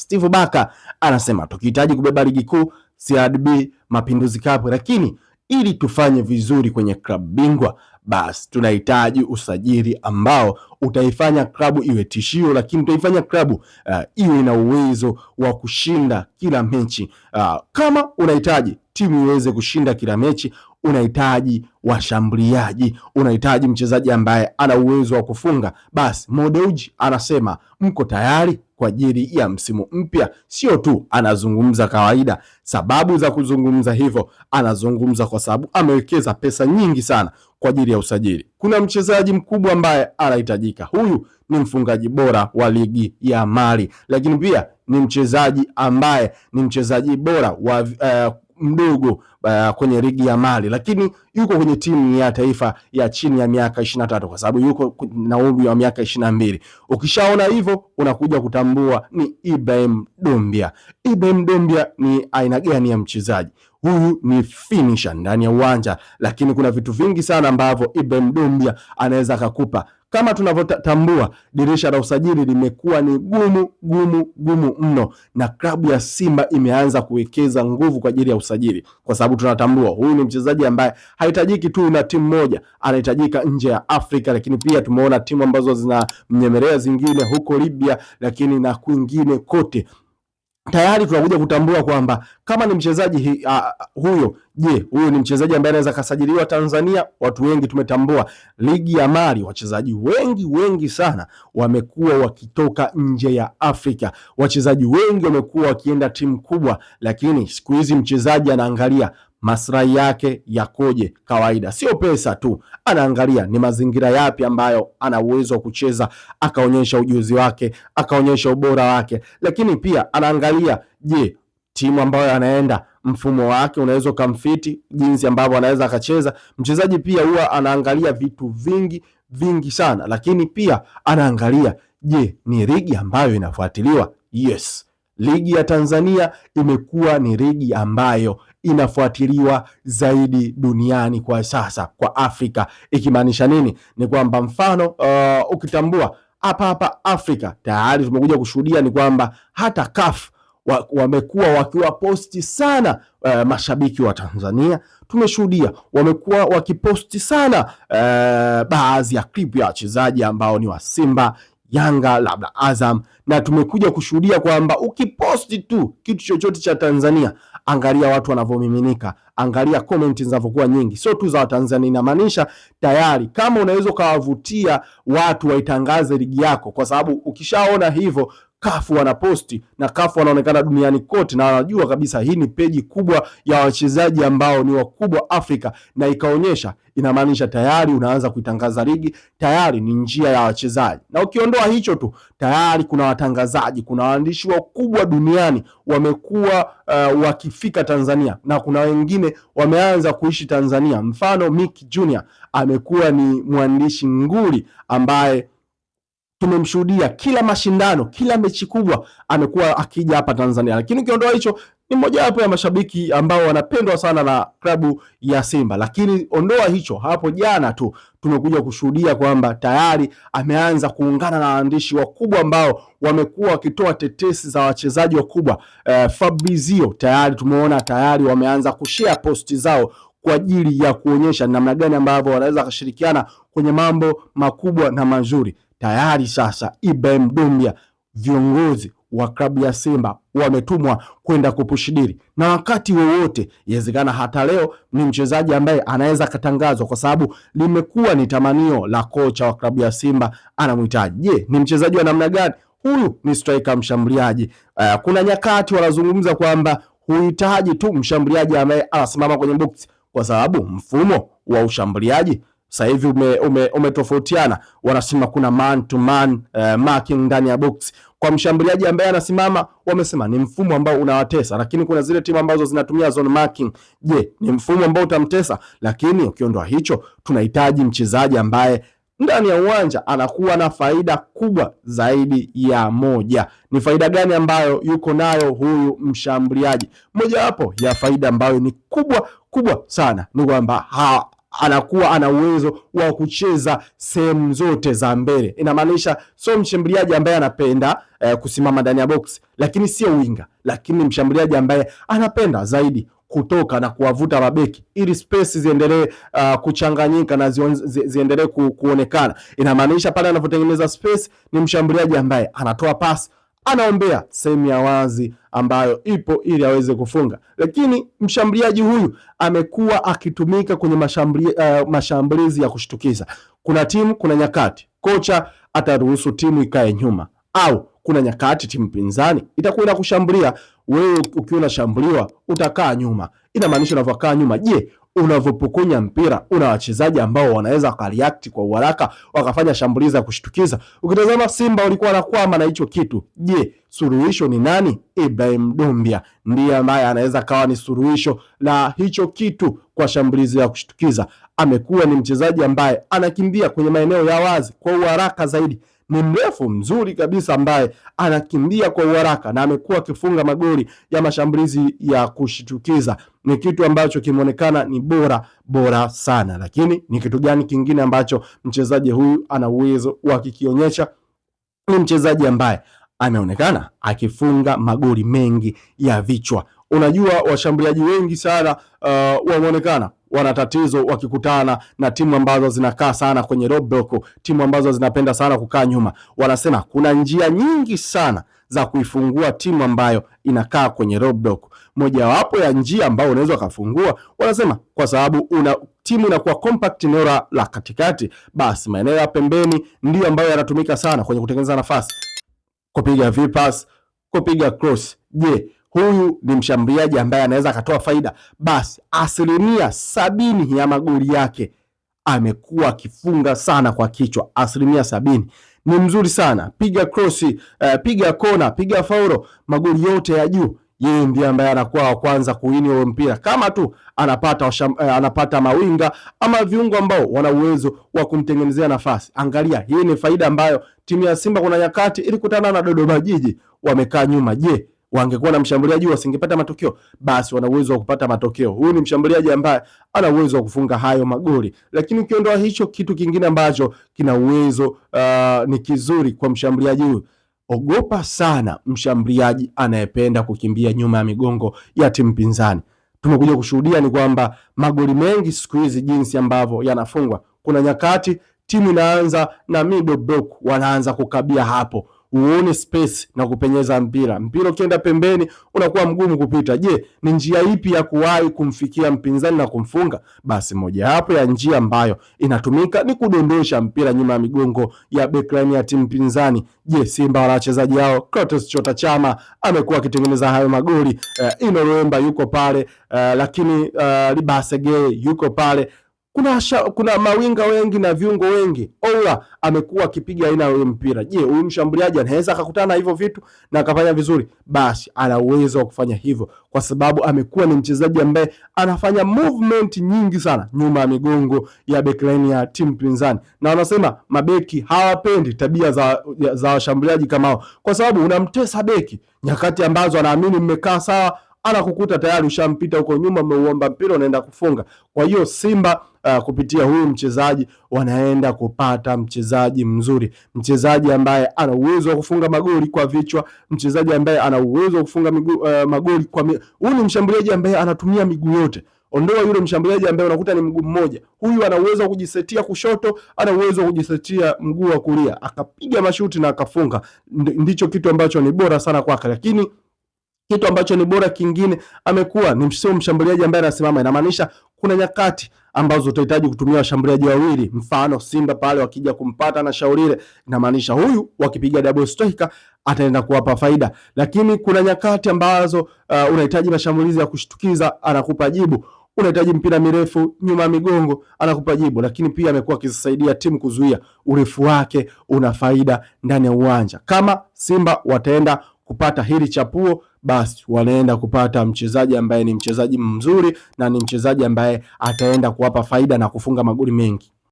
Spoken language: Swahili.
Steve Barker anasema tukihitaji kubeba ligi kuu, CRDB, Mapinduzi Cup, lakini ili tufanye vizuri kwenye klabu bingwa basi tunahitaji usajili ambao utaifanya klabu iwe tishio, lakini utaifanya klabu iwe na uwezo wa kushinda kila mechi. Kama unahitaji timu iweze kushinda kila mechi, unahitaji washambuliaji, unahitaji mchezaji ambaye ana uwezo wa kufunga. Basi Mo Dewji anasema mko tayari kwa ajili ya msimu mpya? Sio tu anazungumza kawaida. Sababu za kuzungumza hivyo, anazungumza kwa sababu amewekeza pesa nyingi sana kwa ajili ya usajili. Kuna mchezaji mkubwa ambaye anahitajika. Huyu ni mfungaji bora wa ligi ya Mali, lakini pia ni mchezaji ambaye ni mchezaji bora wa mdogo kwenye ligi ya Mali, lakini yuko kwenye timu ya taifa ya chini ya miaka 23 kwa sababu yuko na umri wa miaka 22. Ukishaona hivyo unakuja kutambua ni Ibrahim Doumbia. Ibrahim Doumbia ni aina gani ya mchezaji? Huyu ni finisher ndani ya uwanja, lakini kuna vitu vingi sana ambavyo Ibrahim Doumbia anaweza akakupa. Kama tunavyotambua dirisha la usajili limekuwa ni gumu gumu gumu mno, na klabu ya Simba imeanza kuwekeza nguvu kwa ajili ya usajili, kwa sababu tunatambua huyu ni mchezaji ambaye hahitajiki tu na timu moja, anahitajika nje ya Afrika, lakini pia tumeona timu ambazo zinamnyemelea zingine huko Libya, lakini na kwingine kote tayari tunakuja kutambua kwamba kama ni mchezaji huyo, je, huyo ni mchezaji ambaye anaweza kasajiliwa Tanzania? Watu wengi tumetambua ligi ya Mali, wachezaji wengi wengi sana wamekuwa wakitoka nje ya Afrika, wachezaji wengi wamekuwa wakienda timu kubwa, lakini siku hizi mchezaji anaangalia maslahi yake yakoje. Kawaida sio pesa tu, anaangalia ni mazingira yapi ambayo ana uwezo wa kucheza akaonyesha ujuzi wake akaonyesha ubora wake, lakini pia anaangalia, je, timu ambayo anaenda mfumo wake unaweza ukamfiti jinsi ambavyo anaweza akacheza. Mchezaji pia huwa anaangalia vitu vingi vingi sana, lakini pia anaangalia, je, ni ligi ambayo inafuatiliwa? Yes, ligi ya Tanzania imekuwa ni ligi ambayo inafuatiliwa zaidi duniani kwa sasa, kwa Afrika. Ikimaanisha nini? Ni kwamba mfano ukitambua hapa hapa Afrika tayari tumekuja kushuhudia ni kwamba hata CAF wamekuwa wakiwaposti sana mashabiki wa Tanzania. Tumeshuhudia wamekuwa wakiposti sana baadhi ya clip ya wachezaji ambao ni wa Simba, Yanga, labda Azam, na tumekuja kushuhudia kwamba ukiposti tu kitu chochote cha Tanzania, angalia watu wanavyomiminika, angalia comment zinavyokuwa nyingi, sio tu za Watanzania. Inamaanisha tayari kama unaweza ukawavutia watu waitangaze ligi yako, kwa sababu ukishaona hivyo kafu wanaposti na kafu wanaonekana duniani kote, na wanajua kabisa hii ni peji kubwa ya wachezaji ambao ni wakubwa Afrika, na ikaonyesha, inamaanisha tayari unaanza kuitangaza ligi, tayari ni njia ya wachezaji. Na ukiondoa hicho tu, tayari kuna watangazaji, kuna waandishi wakubwa duniani wamekuwa wakifika Tanzania, na kuna wengine wameanza kuishi Tanzania. Mfano Mick Junior amekuwa ni mwandishi nguli ambaye tumemshuhudia kila mashindano, kila mechi kubwa amekuwa akija hapa Tanzania. Lakini ukiondoa hicho, ni mmojawapo ya mashabiki ambao wanapendwa sana na klabu ya Simba. Lakini ondoa hicho, hapo jana tu tumekuja kushuhudia kwamba tayari ameanza kuungana na waandishi wakubwa ambao wamekuwa wakitoa tetesi za wachezaji wakubwa. Fabrizio tayari tumeona tayari wameanza kushare posti zao kwa ajili ya kuonyesha namna gani ambavyo wanaweza kushirikiana kwenye mambo makubwa na mazuri. Tayari sasa Ibrahim Doumbia, viongozi wa klabu ya Simba wametumwa kwenda kupushidiri, na wakati wowote inawezekana hata leo ni mchezaji ambaye anaweza akatangazwa, kwa sababu limekuwa ni tamanio la kocha wa klabu ya Simba, anamhitaji. Je, ni mchezaji wa namna gani huyu? Ni striker mshambuliaji. Kuna nyakati wanazungumza kwamba huhitaji tu mshambuliaji ambaye anasimama kwenye box, kwa sababu mfumo wa ushambuliaji sasa hivi umetofautiana ume wanasema kuna man to man marking ndani ya box kwa mshambuliaji ambaye anasimama, wamesema ni mfumo ambao unawatesa, lakini kuna zile timu ambazo zinatumia zone marking. Je, ni mfumo ambao utamtesa? Lakini ukiondoa hicho, tunahitaji mchezaji ambaye ndani ya uwanja anakuwa na faida kubwa zaidi ya moja. Ni faida gani ambayo yuko nayo huyu mshambuliaji? Mojawapo ya faida ambayo ni kubwa kubwa sana ni kwamba Anakuwa ana uwezo wa kucheza sehemu zote za mbele. Inamaanisha sio mshambuliaji ambaye anapenda kusimama ndani ya box, lakini sio winga, lakini mshambuliaji ambaye anapenda zaidi kutoka na kuwavuta mabeki ili space ziendelee kuchanganyika na ziendelee kuonekana. Inamaanisha pale anapotengeneza space ni mshambuliaji ambaye anatoa pasi, anaombea sehemu ya wazi ambayo ipo ili aweze kufunga. Lakini mshambuliaji huyu amekuwa akitumika kwenye mashambulizi ya kushtukiza. Kuna timu, kuna nyakati kocha ataruhusu timu ikae nyuma, au kuna nyakati timu pinzani itakuwa inakushambulia wewe. Ukiwa unashambuliwa utakaa nyuma, inamaanisha unavyokaa nyuma, je, unavyopokonya mpira una wachezaji ambao wanaweza wakareact kwa uharaka wakafanya shambulizi la kushtukiza. Ukitazama Simba walikuwa wanakwama na hicho kitu. Je, suluhisho ni nani? Ibrahim Dumbia ndiye ambaye anaweza kawa ni suluhisho la hicho kitu kwa shambulizi la kushtukiza. Amekuwa ni mchezaji ambaye anakimbia kwenye maeneo ya wazi kwa uharaka zaidi, ni mrefu mzuri kabisa ambaye anakimbia kwa uharaka na amekuwa akifunga magoli ya mashambulizi ya kushitukiza. Ni kitu ambacho kimeonekana ni bora bora sana. Lakini ni kitu gani kingine ambacho mchezaji huyu ana uwezo wa kikionyesha? Ni mchezaji ambaye ameonekana akifunga magoli mengi ya vichwa. Unajua, washambuliaji wengi sana wameonekana wana tatizo wakikutana na timu ambazo zinakaa sana kwenye low block, timu ambazo zinapenda sana kukaa nyuma. Wanasema kuna njia nyingi sana za kuifungua timu ambayo inakaa kwenye low block. Mojawapo ya njia ambayo unaweza ukafungua, wanasema kwa sababu una timu inakuwa compact eneo la katikati, basi maeneo ya pembeni ndiyo ambayo yanatumika sana kwenye kutengeneza nafasi, kupiga vipas, kupiga cross. Je, huyu ni mshambuliaji ambaye anaweza akatoa faida? Basi 70% ya magoli yake amekuwa akifunga sana kwa kichwa, 70%. Ni mzuri sana, piga cross, piga kona, piga faulo, magoli yote ya juu yeye ndiye ambaye anakuwa wa kwanza kuwini huo mpira, kama tu anapata mawinga ama viungo ambao wana uwezo wa kumtengenezea nafasi. Angalia, hii ni faida ambayo timu ya Simba kuna nyakati ilikutana na Dodoma Jiji, wamekaa nyuma. Je, wangekuwa na mshambuliaji wasingepata matokeo? Basi wana uwezo wa kupata matokeo. Huyu ni mshambuliaji ambaye ana uwezo wa kufunga hayo magoli. Lakini ukiondoa hicho, kitu kingine ambacho kina uwezo ni kizuri kwa mshambuliaji huyu, ogopa sana mshambuliaji anayependa kukimbia nyuma ya migongo ya timu pinzani. Tumekuja kushuhudia ni kwamba magoli mengi siku hizi jinsi ambavyo yanafungwa, kuna nyakati timu inaanza na middle block, wanaanza kukabia hapo, uone space na kupenyeza mpira. Mpira ukienda pembeni unakuwa mgumu kupita. Je, ni njia ipi ya kuwahi kumfikia mpinzani na kumfunga? Basi mojawapo ya njia ambayo inatumika ni kudondosha mpira nyuma ya migongo ya backline ya timu pinzani. Je, Simba wana wachezaji hao? Clatous Chota Chama amekuwa akitengeneza hayo magoli. Ino Ruemba yuko pale, lakini Libase Geye yuko pale. Kuna mawinga wengi na viungo wengi. Ola amekuwa akipiga aina ya mpira. Je, huyu mshambuliaji anaweza akakutana na hivyo vitu na akafanya vizuri? Basi ana uwezo wa kufanya hivyo, kwa sababu amekuwa ni mchezaji ambaye anafanya movement nyingi sana nyuma ya migongo ya backline ya timu pinzani, na wanasema mabeki hawapendi tabia za washambuliaji kama hao, kwa sababu unamtesa beki nyakati ambazo anaamini mmekaa sawa, anakukuta tayari ushampita huko nyuma, umeuomba mpira, unaenda kufunga. Kwa hiyo Simba kupitia huyu mchezaji wanaenda kupata mchezaji mzuri, mchezaji ambaye ana uwezo wa kufunga magoli kwa vichwa, mchezaji ambaye ana uwezo wa kufunga magoli kwa huyu ni mshambuliaji ambaye anatumia miguu yote. Ondoa yule mshambuliaji ambaye unakuta ni mguu mmoja. Huyu ana uwezo wa kujisetia kushoto, ana uwezo wa kujisetia mguu wa kulia, akapiga mashuti na akafunga. Ndicho kitu ambacho ni bora sana kwake, lakini kitu ambacho ni bora kingine, amekuwa ni sio mshambuliaji ambaye anasimama. Inamaanisha kuna nyakati ambazo utahitaji kutumia washambuliaji wawili, mfano Simba pale wakija kumpata na Shaulile, inamaanisha huyu wakipiga double striker ataenda kuwapa faida. Lakini kuna nyakati ambazo unahitaji mashambulizi ya kushtukiza, anakupa jibu. Unahitaji mpira mirefu nyuma ya migongo, anakupa jibu. Lakini pia amekuwa akisaidia timu kuzuia, urefu wake una faida ndani ya uwanja. Kama Simba wataenda kupata hili chapuo, basi wanaenda kupata mchezaji ambaye ni mchezaji mzuri na ni mchezaji ambaye ataenda kuwapa faida na kufunga magoli mengi.